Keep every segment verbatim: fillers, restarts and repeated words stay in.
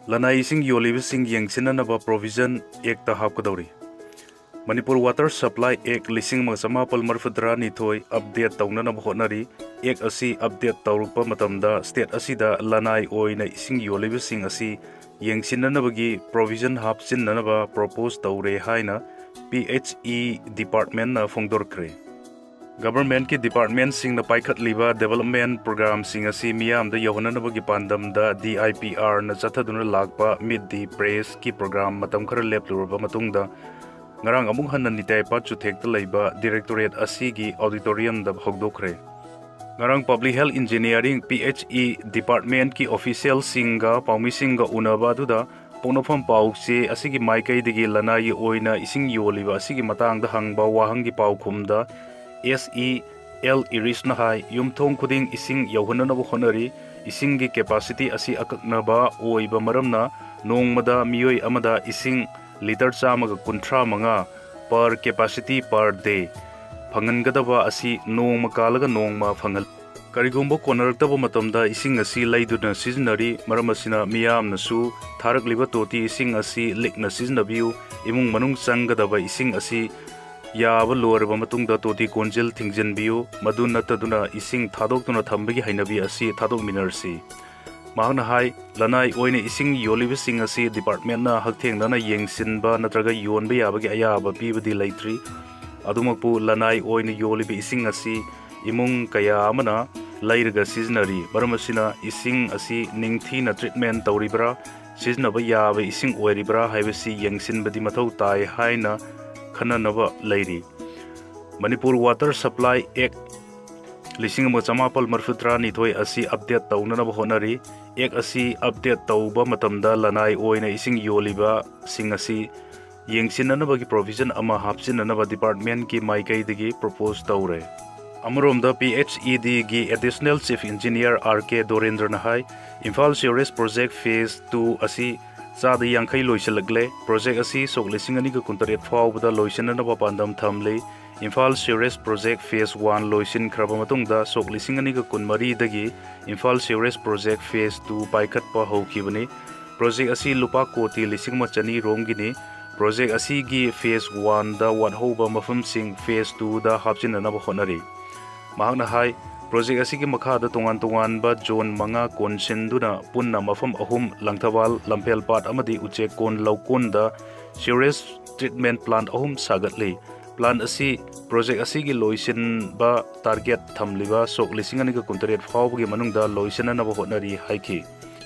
ꯂꯅꯥꯏ ꯏꯁꯤꯡ ꯌꯣꯜꯂꯤꯕꯁꯤꯡ ꯌꯦꯡꯁꯤꯟꯅꯅꯕ provision Act ꯍꯥꯞꯀꯗꯧꯔꯤ꯫ Manipur Water Supply Act ꯂꯤꯁꯤꯡ ꯑꯃꯒ ꯆꯃꯥꯄꯜ ꯃꯔꯤꯐꯨꯇꯔꯥ ꯅꯤꯊꯣꯏ update ꯇꯧꯅꯅꯕ ꯍꯣꯠꯅꯔꯤ꯫ Act ꯑꯁꯤ update ꯇꯧꯔꯛꯄ ꯃꯇꯝꯗ state ꯑꯁꯤꯗ ꯂꯅꯥꯏ ꯑꯣꯏꯅ ꯏꯁꯤꯡ ꯌꯣꯜꯂꯤꯕꯁꯤꯡ ꯑꯁꯤ ꯌꯦꯡꯁꯤꯟꯅꯅꯕꯒꯤ provision ꯍꯥꯞꯆꯤꯟꯅꯅꯕ propose ꯇꯧꯔꯦ ꯍꯥꯏꯅ P H E departmentꯅ ꯐꯣꯡꯗꯣꯔꯛꯈ꯭ꯔꯦ꯫ Governmentꯀꯤ departmentꯁꯤꯡꯅ ꯄꯥꯏꯈꯠꯂꯤꯕ development programꯁꯤꯡ ꯑꯁꯤ ꯃꯤꯌꯥꯝꯗ ꯌꯧꯍꯟꯅꯅꯕꯒꯤ ꯄꯥꯟꯗꯝꯗ D I P Rꯅ ꯆꯠꯊꯗꯨꯅ ꯂꯥꯛꯄ Meet the Pressꯀꯤ program ꯃꯇꯝ ꯈꯔ ꯂꯦꯞꯂꯨꯔꯕ ꯃꯇꯨꯡꯗ, ꯉꯔꯥꯡ ꯑꯃꯨꯛ ꯍꯟꯅ ꯅꯤꯇꯥꯏꯄꯥꯠ ꯆꯨꯊꯦꯛꯇ ꯂꯩꯕ Directorate ꯑꯁꯤꯒꯤ auditoriumꯗ ꯍꯧꯗꯣꯛꯈ꯭ꯔꯦ꯫ ꯉꯔꯥꯡ Public Health Engineering, P H E departmentꯀꯤ officialꯁꯤꯡꯒ ꯄꯥꯎꯃꯤꯁꯤꯡꯒ ꯎꯅꯕ ꯑꯗꯨꯗ ꯄꯣꯛꯅꯐꯝ ꯄꯥꯎꯆꯦ ꯑꯁꯤꯒꯤ ꯃꯥꯏꯀꯩꯗꯒꯤ ꯂꯅꯥꯏꯒꯤ ꯑꯣꯏꯅ ꯏꯁꯤꯡ ꯌꯣꯜꯂꯤꯕ ꯑꯁꯤꯒꯤ ꯃꯇꯥꯡꯗ ꯍꯪꯕ ꯋꯥꯍꯪꯒꯤ ꯄꯥꯎꯈꯨꯝꯗ S E L Irisꯅ ꯍꯥꯏ, ꯌꯨꯝꯊꯣꯡ ꯈꯨꯗꯤꯡ ꯏꯁꯤꯡ ꯌꯧꯍꯟꯅꯅꯕ ꯍꯣꯠꯅꯔꯤ꯫ ꯏꯁꯤꯡꯒꯤ capacity ꯑꯁꯤ ꯑꯀꯛꯅꯕ ꯑꯣꯏꯕ ꯃꯔꯝꯅ ꯅꯣꯡꯃꯗ ꯃꯤꯑꯣꯏ ꯑꯃꯗ ꯏꯁꯤꯡ litre ꯆꯥꯝꯃꯒ ꯀꯨꯟꯊ꯭ꯔꯥ ꯃꯉꯥ per capacity per day ꯐꯪꯍꯟꯒꯗꯕ ꯑꯁꯤ ꯅꯣꯡꯃ ꯀꯥꯜꯂꯒ ꯅꯣꯡꯃ ꯐꯪꯍꯜ-, ꯀꯔꯤꯒꯨꯝꯕ ꯀꯣꯟꯅꯔꯛꯇꯕ ꯃꯇꯝꯗ ꯏꯁꯤꯡ ꯑꯁꯤ ꯂꯩꯗꯨꯅ ꯁꯤꯖꯤꯟꯅꯔꯤ꯫ ꯃꯔꯝ ꯑꯁꯤꯅ ꯃꯤꯌꯥꯝꯅꯁꯨ ꯊꯥꯔꯛꯂꯤꯕ ꯇꯣꯇꯤ ꯏꯁꯤꯡ ꯑꯁꯤ ꯂꯤꯛꯅ ꯁꯤꯖꯤꯟꯅꯕꯤꯌꯨ꯫ ꯏꯃꯨꯡ ꯃꯅꯨꯡ ꯆꯪꯒꯗꯕ ꯏꯁꯤꯡ ꯑꯁꯤ ꯌꯥꯕ ꯂꯣꯏꯔꯕ ꯃꯇꯨꯡꯗ ꯇꯣꯇꯤ ꯀꯣꯟꯖꯤꯜ ꯊꯤꯡꯖꯤꯟꯕꯤꯌꯨ꯫ ꯃꯗꯨ ꯅꯠꯇꯗꯨꯅ ꯏꯁꯤꯡ ꯊꯥꯗꯣꯛꯇꯨꯅ ꯊꯝꯕꯒꯤ ꯍꯩꯅꯕꯤ ꯑꯁꯤ ꯊꯥꯗꯣꯛꯃꯤꯟꯅꯔꯁꯤ꯫ ꯃꯍꯥꯛꯅ ꯍꯥꯏ, ꯂꯅꯥꯏ ꯑꯣꯏꯅ ꯏꯁꯤꯡ ꯌꯣꯜꯂꯤꯕꯁꯤꯡ ꯑꯁꯤ departmentꯅ ꯍꯛꯊꯦꯡꯅꯅ ꯌꯦꯡꯁꯤꯟꯕ ꯅꯠꯇ꯭ꯔꯒ ꯌꯣꯟꯕ ꯌꯥꯕꯒꯤ ꯑꯌꯥꯕ ꯄꯤꯕꯗꯤ ꯂꯩꯇ꯭ꯔꯤ꯫ ꯑꯗꯨꯃꯛꯄꯨ ꯂꯅꯥꯏ ꯑꯣꯏꯅ ꯌꯣꯜꯂꯤꯕ ꯏꯁꯤꯡ ꯑꯁꯤ ꯏꯃꯨꯡ ꯀꯌꯥ ꯑꯃꯅ ꯂꯩꯔꯒ ꯁꯤꯖꯤꯟꯅꯔꯤ꯫ ꯃꯔꯝ ꯑꯁꯤꯅ ꯏꯁꯤꯡ ꯑꯁꯤ ꯅꯤꯡꯊꯤꯅ treatment ꯇꯧꯔꯤꯕ꯭ꯔꯥ, ꯁꯤꯖꯤꯟꯅꯕ ꯌꯥꯕ ꯏꯁꯤꯡ ꯑꯣꯏꯔꯤꯕ꯭ꯔꯥ ꯍꯥꯏꯕꯁꯤ ꯌꯦꯡꯁꯤꯟꯕꯗꯤ ꯃꯊꯧ ꯇꯥꯏ ꯍꯥꯏꯅ ꯈꯟꯅꯅꯕ ꯂꯩꯔꯤ꯫ ꯃꯅꯤꯄꯨꯔ Water Supply Act ꯂꯤꯁꯤꯡ ꯑꯃ ꯆꯃꯥꯄꯜ ꯃꯔꯤꯐꯨꯇꯔꯥꯅꯤꯊꯣꯏ ꯑꯁꯤ update ꯇꯧꯅꯅꯕ ꯍꯣꯠꯅꯔꯤ꯫ Act ꯑꯁꯤ update ꯇꯧꯕ ꯃꯇꯝꯗ ꯂꯅꯥꯏ ꯑꯣꯏꯅ ꯏꯁꯤꯡ ꯌꯣꯜꯂꯤꯕꯁꯤꯡ ꯑꯁꯤ ꯌꯦꯡꯁꯤꯟꯅꯅꯕꯒꯤ provision ꯑꯃ ꯍꯥꯞꯆꯤꯟꯅꯅꯕ departmentꯀꯤ ꯃꯥꯏꯀꯩꯗꯒꯤ propose ꯇꯧꯔꯦ꯫ ꯑꯃꯔꯣꯝꯗ, P H E Dꯒꯤ Additional Chief Engineer R K ꯗꯣꯔꯦꯟꯗ꯭ꯔꯅ ꯍꯥꯏ, Imphal Sewerage Project Phase two ꯑꯁꯤ ꯆꯥꯗ ꯌꯥꯡꯈꯩ ꯂꯣꯏꯁꯤꯜꯂꯛꯂꯦ꯫ Project ꯑꯁꯤ ꯁꯣꯛ ꯂꯤꯁꯤꯡ ꯑꯅꯤꯒ ꯀꯨꯟꯇꯔꯦꯠ ꯐꯥꯎꯕꯗ ꯂꯣꯏꯁꯤꯟꯅꯅꯕ ꯄꯥꯟꯗꯝ ꯊꯝꯂꯤ꯫ Imphal Sewerage Project Phase one ꯂꯣꯏꯁꯤꯟꯈ꯭ꯔꯕ ꯃꯇꯨꯡꯗ ꯁꯣꯛ ꯂꯤꯁꯤꯡ ꯑꯅꯤꯒ ꯀꯨꯟꯃꯔꯤꯗꯒꯤ Imphal Sewerage Project Phase two ꯄꯥꯏꯈꯠꯄ ꯍꯧꯈꯤꯕꯅꯤ꯫ ꯄ꯭ꯔꯣꯖꯦꯛ ꯑꯁꯤ ꯂꯨꯄꯥ ꯀꯣꯇꯤ ꯂꯤꯁꯤꯡ ꯑꯃ ꯆꯅꯤ ꯔꯣꯝꯒꯤꯅꯤ꯫ ꯄ꯭ꯔꯣꯖꯦꯛ ꯑꯁꯤꯒꯤ ꯐꯦꯖ ꯋꯥꯟꯗ ꯋꯥꯠꯍꯧꯕ ꯃꯐꯝꯁꯤꯡ ꯐꯦꯖ ꯇꯨꯗ ꯍꯥꯞꯆꯤꯟꯅꯅꯕ ꯍꯣꯠꯅꯔꯤ꯫ ꯃꯍꯥꯛꯅ ꯍꯥꯏ, ꯄ꯭ꯔꯣꯖꯦꯛ ꯑꯁꯤꯒꯤ ꯃꯈꯥꯗ ꯇꯣꯉꯥꯟ ꯇꯣꯉꯥꯟꯕ ꯖꯣꯟ ꯃꯉꯥ ꯀꯣꯟꯁꯤꯟꯗꯨꯅ ꯄꯨꯟꯅ ꯃꯐꯝ ꯑꯍꯨꯝ, ꯂꯪꯊꯕꯥꯜ, ꯂꯝꯐꯦꯜꯄꯥꯠ ꯑꯃꯗꯤ ꯎꯆꯦꯛꯀꯣꯟ ꯂꯧꯀꯣꯟꯗ ꯁꯤꯋꯔꯦꯖ ꯇ꯭ꯔꯤꯠꯃꯦꯟ ꯄ꯭ꯂꯥꯟꯠ ꯑꯍꯨꯝ ꯁꯥꯒꯠꯂꯤ꯫ ꯄ꯭ꯂꯥꯟꯠ ꯑꯁꯤ ꯄ꯭ꯔꯣꯖꯦꯛ ꯑꯁꯤꯒꯤ ꯂꯣꯏꯁꯤꯟꯕ ꯇꯥꯔꯒꯦꯠ ꯊꯝꯂꯤꯕ ꯁꯣꯛ ꯂꯤꯁꯤꯡ ꯑꯅꯤꯒ ꯀꯨꯟꯇꯔꯦꯠ ꯐꯥꯎꯕꯒꯤ ꯃꯅꯨꯡꯗ ꯂꯣꯏꯁꯤꯟꯅꯅꯕ ꯍꯣꯠꯅꯔꯤ ꯍꯥꯏꯈꯤ꯫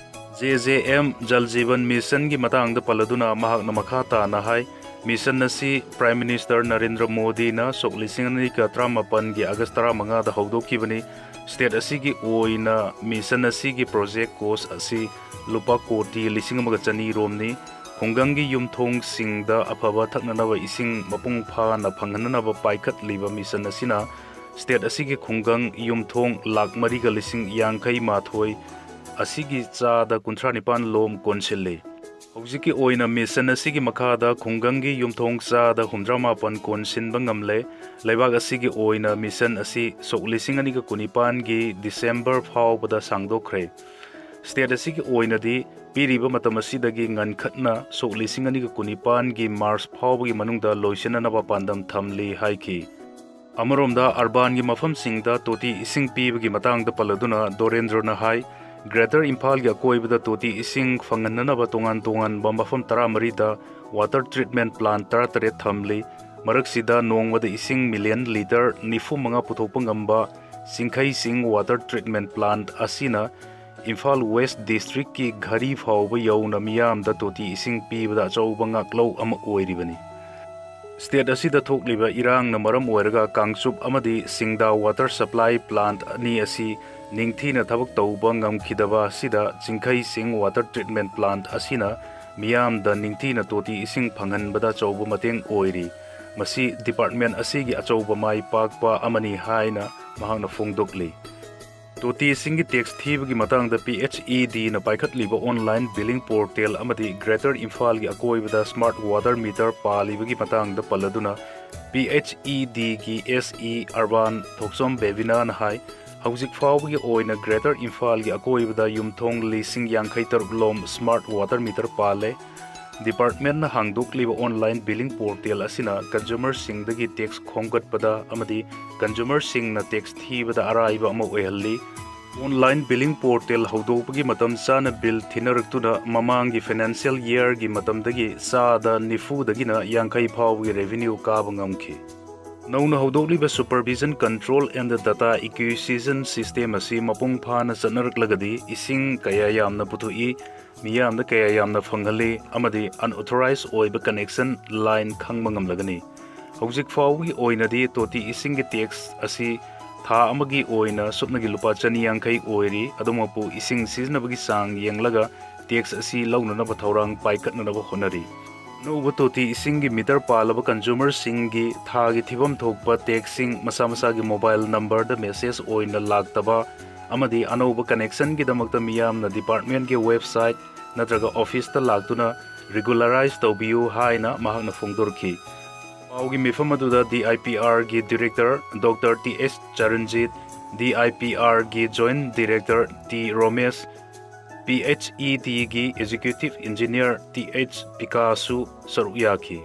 ꯖꯦ ꯖꯦ ꯑꯦꯝ ꯖꯜ ꯖꯤꯕꯟ ꯃꯤꯁꯟꯒꯤ ꯃꯇꯥꯡꯗ ꯄꯜꯂꯗꯨꯅ ꯃꯍꯥꯛꯅ ꯃꯈꯥ ꯇꯥꯅ ꯍꯥꯏ, ꯃꯤꯁꯟ ꯑꯁꯤ ꯄ꯭ꯔꯥꯏꯝ ꯃꯤꯅꯤꯁꯇꯔ ꯅꯔꯦꯟꯗ꯭ꯔ ꯃꯣꯗꯤꯅ ꯁꯣꯛ ꯂꯤꯁꯤꯡ ꯑꯅꯤꯒ ꯇꯔꯥꯃꯥꯄꯟꯒꯤ ꯑꯥꯒꯁ ꯇꯔꯥꯃꯉꯥꯗ ꯍꯧꯗꯣꯛꯈꯤꯕꯅꯤ꯫ ꯁ꯭ꯇꯦꯠ ꯑꯁꯤꯒꯤ ꯑꯣꯏꯅ ꯃꯤꯁꯟ ꯑꯁꯤꯒꯤ ꯄ꯭ꯔꯣꯖꯦꯛ ꯀꯣꯁ ꯑꯁꯤ ꯂꯨꯄꯥ ꯀꯣꯇꯤ ꯂꯤꯁꯤꯡ ꯑꯃꯒ ꯆꯅꯤ ꯔꯣꯝꯅꯤ꯫ ꯈꯨꯡꯒꯪꯒꯤ ꯌꯨꯝꯊꯣꯡꯁꯤꯡꯗ ꯑꯐꯕ ꯊꯛꯅꯅꯕ ꯏꯁꯤꯡ ꯃꯄꯨꯡ ꯐꯥꯅ ꯐꯪꯍꯟꯅꯅꯕ ꯄꯥꯏꯈꯠꯂꯤꯕ ꯃꯤꯁꯟ ꯑꯁꯤꯅ ꯁ꯭ꯇꯦꯠ ꯑꯁꯤꯒꯤ ꯈꯨꯡꯒꯪ ꯌꯨꯝꯊꯣꯡ ꯂꯥꯈ ꯃꯔꯤꯒ ꯂꯤꯁꯤꯡ ꯌꯥꯡꯈꯩ ꯃꯥꯊꯣꯏ ꯑꯁꯤꯒꯤ ꯆꯥꯗ ꯀꯨꯟꯊ꯭ꯔꯥ ꯅꯤꯄꯥꯟ ꯂꯣꯝ ꯀꯣꯟꯁꯤꯜꯂꯤ꯫ ꯍꯧꯖꯤꯛꯀꯤ ꯑꯣꯏꯅ ꯃꯤꯁꯟ ꯑꯁꯤꯒꯤ ꯃꯈꯥꯗ ꯈꯨꯡꯒꯪꯒꯤ ꯌꯨꯝꯊꯣꯡ ꯆꯥꯗ ꯍꯨꯝꯗ꯭ꯔꯥ ꯃꯥꯄꯟ ꯀꯣꯟꯁꯤꯟꯕ ꯉꯝꯂꯦ꯫ ꯂꯩꯕꯥꯛ ꯑꯁꯤꯒꯤ ꯑꯣꯏꯅ ꯃꯤꯁꯟ ꯑꯁꯤ ꯁꯣꯛ ꯂꯤꯁꯤꯡ ꯑꯅꯤꯒ ꯀꯨꯟꯅꯤꯄꯥꯟꯒꯤ ꯗꯤꯁꯦꯝꯕꯔ ꯐꯥꯎꯕꯗ ꯁꯥꯡꯗꯣꯛꯈ꯭ꯔꯦ꯫ ꯁ꯭ꯇꯦꯠ ꯑꯁꯤꯒꯤ ꯑꯣꯏꯅꯗꯤ ꯄꯤꯔꯤꯕ ꯃꯇꯝ ꯑꯁꯤꯗꯒꯤ ꯉꯟꯈꯠꯅ ꯁꯣꯛ ꯂꯤꯁꯤꯡ ꯑꯅꯤꯒ ꯀꯨꯟꯅꯤꯄꯥꯟꯒꯤ ꯃꯥꯔꯆ ꯐꯥꯎꯕꯒꯤ ꯃꯅꯨꯡꯗ ꯂꯣꯏꯁꯤꯟꯅꯅꯕ ꯄꯥꯟꯗꯝ ꯊꯝꯂꯤ ꯍꯥꯏꯈꯤ꯫ ꯑꯃꯔꯣꯝꯗ ꯑꯔꯕꯥꯟꯒꯤ ꯃꯐꯝꯁꯤꯡꯗ ꯇꯣꯇꯤ ꯏꯁꯤꯡ ꯄꯤꯕꯒꯤ ꯃꯇꯥꯡꯗ ꯄꯜꯂꯗꯨꯅ ꯗꯣꯔꯦꯟꯗ꯭ꯔꯅ ꯍꯥꯏ, ꯒ꯭ꯔꯦꯇꯔ ꯏꯝꯐꯥꯜꯒꯤ ꯑꯀꯣꯏꯕꯗ ꯇꯣꯇꯤ ꯏꯁꯤꯡ ꯐꯪꯍꯟꯅꯅꯕ ꯇꯣꯉꯥꯟ ꯇꯣꯉꯥꯟꯕ ꯃꯐꯝ ꯇꯔꯥꯃꯔꯤꯗ ꯋꯥꯇꯔ ꯇ꯭ꯔꯤꯠꯃꯦꯟ ꯄ꯭ꯂꯥꯟꯠ ꯇꯔꯥꯇꯔꯦꯠ ꯊꯝꯂꯤ꯫ ꯃꯔꯛꯁꯤꯗ ꯅꯣꯡꯃꯗ ꯏꯁꯤꯡ ꯃꯤꯂꯤꯌꯟ ꯂꯤꯇꯔ ꯅꯤꯐꯨ ꯃꯉꯥ ꯄꯨꯊꯣꯛꯄ ꯉꯝꯕ ꯆꯤꯡꯈꯩꯁꯤꯡ ꯋꯥꯇꯔ ꯇ꯭ꯔꯤꯠꯃꯦꯟ ꯄ꯭ꯂꯥꯟꯠ ꯑꯁꯤꯅ ꯏꯝꯐꯥꯜ ꯋꯦꯁ ꯗꯤꯁꯇ꯭ꯔꯤꯛꯀꯤ ꯘꯔꯤ ꯐꯥꯎꯕ ꯌꯧꯅ ꯃꯤꯌꯥꯝꯗ ꯇꯣꯇꯤ ꯏꯁꯤꯡ ꯄꯤꯕꯗ ꯑꯆꯧꯕ ꯉꯥꯛꯂꯧ ꯑꯃ ꯑꯣꯏꯔꯤꯕꯅꯤ꯫ ꯁ꯭ꯇꯦꯠ ꯑꯁꯤꯗ ꯊꯣꯛꯂꯤꯕ ꯏꯔꯥꯡꯅ ꯃꯔꯝ ꯑꯣꯏꯔꯒ ꯀꯥꯡꯆꯨꯞ ꯑꯃꯗꯤ ꯁꯤꯡꯗꯥ ꯋꯥꯇꯔ ꯁꯄ꯭ꯂꯥꯏ ꯄ꯭ꯂꯥꯟꯠ ꯑꯅꯤ ꯑꯁꯤ ꯅꯤꯡꯊꯤꯅ ꯊꯕꯛ ꯇꯧꯕ ꯉꯝꯈꯤꯗꯕ ꯑꯁꯤꯗ ꯆꯤꯡꯈꯩꯁꯤꯡ ꯋꯥꯇꯔ ꯇ꯭ꯔꯤꯠꯃꯦꯟ ꯄ꯭ꯂꯥꯟꯠ ꯑꯁꯤꯅ ꯃꯤꯌꯥꯝꯗ ꯅꯤꯡꯊꯤꯅ ꯇꯣꯇꯤ ꯏꯁꯤꯡ ꯐꯪꯍꯟꯕꯗ ꯑꯆꯧꯕ ꯃꯇꯦꯡ ꯑꯣꯏꯔꯤ꯫ ꯃꯁꯤ ꯗꯤꯄꯥꯔꯠꯃꯦꯟ ꯑꯁꯤꯒꯤ ꯑꯆꯧꯕ ꯃꯥꯏ ꯄꯥꯛꯄ ꯑꯃꯅꯤ ꯍꯥꯏꯅ ꯃꯍꯥꯛꯅ ꯐꯣꯡꯗꯣꯛꯂꯤ꯫ ꯇꯣꯇꯤ ꯏꯁꯤꯡꯒꯤ ꯇꯦꯛꯁ ꯊꯤꯕꯒꯤ ꯃꯇꯥꯡꯗ ꯄꯤ H E ꯗꯤꯅ ꯄꯥꯏꯈꯠꯂꯤꯕ online billing portal ꯑꯃꯗꯤ ꯒ꯭ꯔꯦꯇꯔ ꯏꯝꯐꯥꯜꯒꯤ ꯑꯀꯣꯏꯕꯗ ꯁ꯭ꯃꯥꯔꯠ ꯋꯥꯇꯔ ꯃꯤꯇꯔ ꯄꯥꯜꯂꯤꯕꯒꯤ ꯃꯇꯥꯡꯗ ꯄꯜꯂꯗꯨꯅ ꯄꯤ H E ꯗꯤꯒꯤ S E urban ꯊꯣꯛꯆꯣꯝ ꯕꯦꯕꯤꯅꯥꯅ ꯍꯥꯏ, ꯍꯧꯖꯤꯛ ꯐꯥꯎꯕꯒꯤ ꯑꯣꯏꯅ ꯒ꯭ꯔꯦꯇꯔ ꯏꯝꯐꯥꯜꯒꯤ ꯑꯀꯣꯏꯕꯗ ꯌꯨꯝꯊꯣꯡ ꯂꯤꯁꯤꯡ ꯌꯥꯡꯈꯩ ꯇꯔꯨꯛ ꯂꯣꯝ ꯁ꯭ꯃꯥꯔꯠ ꯋꯥꯇꯔ ꯃꯤꯇꯔ ꯄꯥꯜꯂꯦ꯫ ꯗꯤꯄꯥꯔꯠꯃꯦꯟꯠꯅ ꯍꯥꯡꯗꯣꯛꯂꯤꯕ ꯑꯣꯟꯂꯥꯏꯟ ꯕꯤꯂꯤꯡ ꯄꯣꯔꯇꯦꯜ ꯑꯁꯤꯅ ꯀꯟꯖꯨꯃꯔꯁꯤꯡꯗꯒꯤ ꯇꯦꯛꯁ ꯈꯣꯝꯒꯠꯄꯗ ꯑꯃꯗꯤ ꯀꯟꯖꯨꯃꯔꯁꯤꯡꯅ ꯇꯦꯛꯁ ꯊꯤꯕꯗ ꯑꯔꯥꯏꯕ ꯑꯃ ꯑꯣꯏꯍꯜꯂꯤ꯫ ꯑꯣꯟꯂꯥꯏꯟ ꯕꯤꯂꯤꯡ ꯄꯣꯔꯇꯦꯜ ꯍꯧꯗꯣꯛꯄꯒꯤ ꯃꯇꯝ ꯆꯥꯅ ꯕꯤꯜ ꯊꯤꯅꯔꯛꯇꯨꯅ ꯃꯃꯥꯡꯒꯤ ꯐꯥꯏꯅꯥꯟꯁꯤꯌꯦꯜ ꯏꯌꯔꯒꯤ ꯃꯇꯝꯗꯒꯤ ꯆꯥꯗ ꯅꯤꯐꯨꯗꯒꯤꯅ ꯌꯥꯡꯈꯩ ꯐꯥꯎꯕꯒꯤ ꯔꯦꯚꯤꯅ꯭ꯌꯨ ꯀꯥꯕ ꯉꯝꯈꯤ꯫ ꯅꯧꯅ ꯍꯧꯗꯣꯛꯂꯤꯕ Supervision Control and Data Acquisition System ꯑꯁꯤ ꯃꯄꯨꯡ ꯐꯥꯅ ꯆꯠꯅꯔꯛꯂꯒꯗꯤ ꯏꯁꯤꯡ ꯀꯌꯥ ꯌꯥꯝꯅ ꯄꯨꯊꯣꯛꯏ, ꯃꯤꯌꯥꯝꯗ ꯀꯌꯥ ꯌꯥꯝꯅ ꯐꯪꯍꯜꯂꯤ ꯑꯃꯗꯤ unauthorized ꯑꯣꯏꯕ ꯀꯅꯦꯛꯁꯟ ꯂꯥꯏꯟ ꯈꯪꯕ ꯉꯝꯂꯒꯅꯤ꯫ ꯍꯧꯖꯤꯛ ꯐꯥꯎꯕꯒꯤ ꯑꯣꯏꯅꯗꯤ ꯇꯣꯇꯤ ꯏꯁꯤꯡꯒꯤ ꯇꯦꯛꯁ ꯑꯁꯤ ꯊꯥ ꯑꯃꯒꯤ ꯑꯣꯏꯅ ꯁꯨꯞꯅꯒꯤ ꯂꯨꯄꯥ ꯆꯅꯤ ꯌꯥꯡꯈꯩ ꯑꯣꯏꯔꯤ꯫ ꯑꯗꯨꯃꯛꯄꯨ ꯏꯁꯤꯡ ꯁꯤꯖꯤꯟꯅꯕꯒꯤ ꯆꯥꯡ ꯌꯦꯡꯂꯒ ꯇꯦꯛꯁ ꯑꯁꯤ ꯂꯧꯅꯅꯕ ꯊꯧꯔꯥꯡ ꯄꯥꯏꯈꯠꯅꯅꯕ ꯍꯣꯠꯅꯔꯤ꯫ ꯑꯅꯧꯕ ꯇꯣꯇꯤ ꯏꯁꯤꯡꯒꯤ ꯃꯤꯇꯔ ꯄꯥꯜꯂꯕ ꯀꯟꯖꯨꯃꯔꯁꯤꯡꯒꯤ ꯊꯥꯒꯤ ꯊꯤꯐꯝ ꯊꯣꯛꯄ ꯇꯦꯛꯁꯁꯤꯡ ꯃꯁꯥ ꯃꯁꯥꯒꯤ ꯃꯣꯕꯥꯏꯜ ꯅꯝꯕꯔꯗ ꯃꯦꯁꯦꯖ ꯑꯣꯏꯅ ꯂꯥꯛꯇꯕ ꯑꯃꯗꯤ ꯑꯅꯧꯕ ꯀꯅꯦꯛꯁꯟꯒꯤꯗꯃꯛꯇ ꯃꯤꯌꯥꯝꯅ ꯗꯤꯄꯥꯔꯠꯃꯦꯟꯠꯀꯤ ꯋꯦꯕꯁꯥꯏꯠ ꯅꯠꯇ꯭ꯔꯒ ꯑꯣꯐꯤꯁꯇ ꯂꯥꯛꯇꯨꯅ ꯔꯤꯒꯨꯂꯔꯥꯏꯖ ꯇꯧꯕꯤꯌꯨ ꯍꯥꯏꯅ ꯃꯍꯥꯛꯅ ꯐꯣꯡꯗꯣꯔꯛꯈꯤ꯫ ꯄꯥꯎꯒꯤ ꯃꯤꯐꯝ ꯑꯗꯨꯗ ꯗꯤ ꯑꯥꯏ ꯄꯤ ꯑꯥꯔꯒꯤ director doctor T S Charanjit, D I P ꯑꯥꯔꯒꯤ joint director T Romesh, P H E ꯇꯤꯒꯤ ꯑꯦꯛꯖꯤꯀ꯭ꯌꯨꯇꯤꯚ ꯏꯟꯖꯤꯅꯤꯌꯔ ꯇꯤ ꯑꯩꯆ ꯄꯤꯀꯥꯁꯁꯨ ꯁꯔꯨꯛ ꯌꯥꯈꯤ꯫